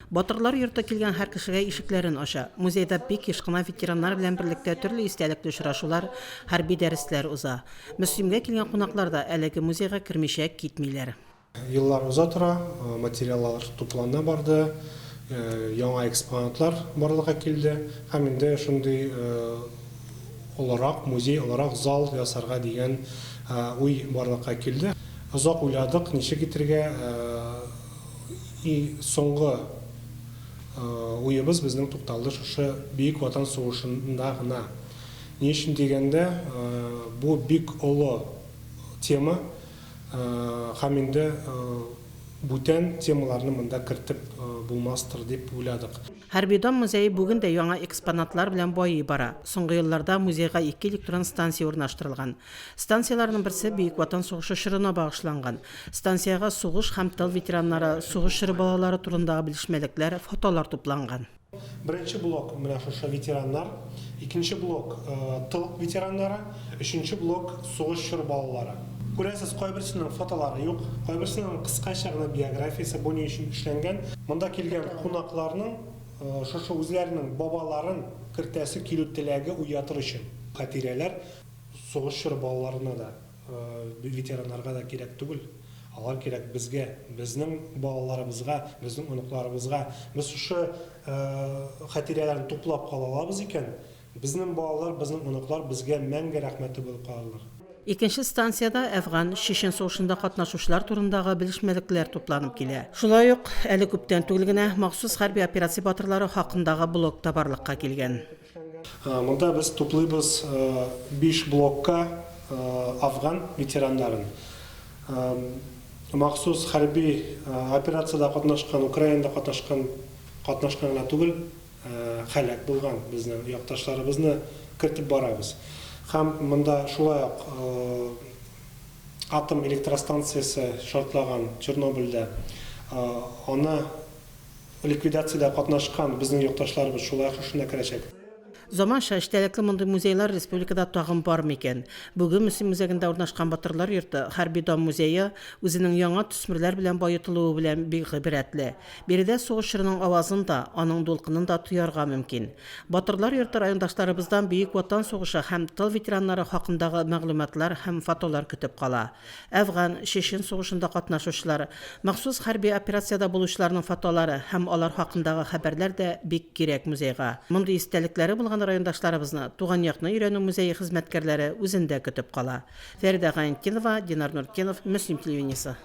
Батырлар йорты килгән һәр кешегә ишекләрен ача. Музейда бик еш кына ветераннар белән берлектә төрле истәлекле очрашулар, хәрби дәресләр уза. Мөслимгә килгән кунаклар да әлеге музейга кермичә китмиләр. Еллар уза тора, материаллар туплана барды, яңа экспонатлар барлыкка килде һәм инде шундый олырак музей, олырак зал ясарга дигән уй барлыкка килде. Озак уйладык, ничек итергә, и соңгы уебыз безнең тукталды шушы Бөек Ватан сугышында гына. Ни өчен дигәндә, бу бик олы тема һәм инде бүтән темаларны монда кертеп булмастыр дип уйладык. Хәрби дан музее бүген дә яңа экспонатлар белән байый бара. Соңгы елларда музейга ике электрон станция урнаштырылган. Станцияләрнең берсе Бөек Ватан сугышы чорына багышланган. Станциягә сугыш һәм тыл ветераннары, сугыш чоры балалары турындагы белешмәлекләр, фотолар тупланган. Беренче блок, менә шушы ветераннар, икенче блок, тыл ветераннары, өченче блок, сугыш чоры балалары. Күрәсез, кайберсенең фотолары юк, кайберсенең кыскача гына биографиясе, бу ни өчен эшләнгән. Монда килгән кунакларның шушы үзләренең бабаларын кертәсе килү теләге уятыр өчен. Хатирәләр сугыш чоры балаларына да. Ветераннарга да кирәк түгел, алар кирәк безгә, безнең балаларыбызга, безнең оныкларыбызга. Без шушы хатирәләрне туплап кала алабыз икән, безнең балалар, безнең оныклар безгә мәңге рәхмәтле булып калырлар. Икенче станциядә Әфган, Чечен сугышында катнашучылар турындагы белешмәлекләр тупланып килә. Шулай ук, әле күптән түгел генә махсус хәрби операция батырлары хакындагы блок та барлыкка килгән. Монда без туплыйбыз биш блокка афган ветераннарын. Махсус хәрби операциядә катнашкан, Украинада катнашкан, катнашкан гына түгел, һәлак булган безнең якташларыбызны кертеп барабыз. Һәм монда шулай ук атом электростанциясе шартлаган Чернобыльдә, аны Ликвидациядә катнашкан безнең якташларыбыз шулай ук шушында керәчәк. Заманча эчтәлекле мондый музейлар республикада тагын бар микән? Бүген Мөслим үзәгендә урнашкан Батырлар йорты, Хәрби дан музее үзенең яңа төсмерләр белән баетылуы белән бик гыйбрәтле. Биредә сугыш чорының авазын да, аның дулкынын да тоярга мөмкин. Батырлар йорты райондашларыбыздан Бөек Ватан сугышы һәм тыл ветераннары хакындагы мәгълүматлар һәм фотолар көтеп кала. Әфган, Чечен сугышында катнашучылар, махсус хәрби операциядә булучыларның фотолары һәм алар хакындагы хәбәрләр дә бик кирәк музейга. Мондый истәлекләре булган райондашларыбызны Туган якны өйрәнү музее хезмәткәрләре үзендә көтеп кала. Фәридә Гаентдинова, Динар Нуртдинов, Мөслим телевидениесе.